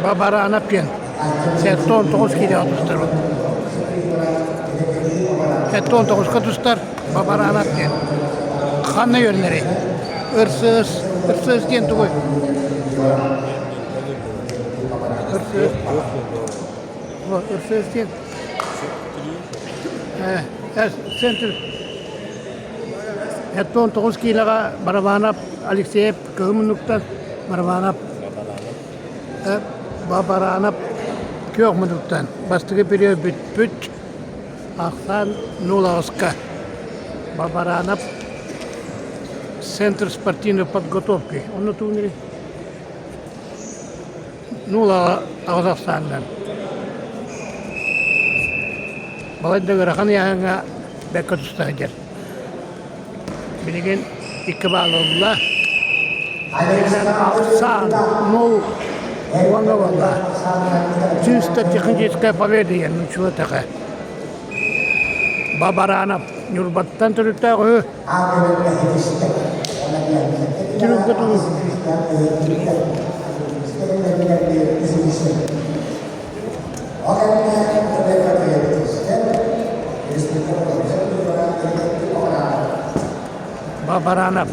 Бабараанап диэн 79 киилэҕэ тустарбыт. 79-ка тустар Бабараанап диэн. Ханна үөрэнэрий? Ырсыыс, ырсыыс диэн тугуй? Ырсыыс. Ырсыыс диэн. Центр 79 киилэҕэ Барабанов Алексеев Кыһыл муннуктан Барабанов Бабаранов күөх муннуктан бастакы период бүппүт ахсаан нуул аҕыска Бабаранов Центр спортивной подготовки онно тугун нуул аҕыс ахсаанынан балайда ыарахан ыйааһыҥҥа бэркэ туста сылдьар Билигин икки баал ылла. Ахсаан нул уонна буолла. Чисто техническая победа диэн нуччалыы Бабаранов Ньурбаттан төрүттээх үһү. Түрүккэ Бабаранов.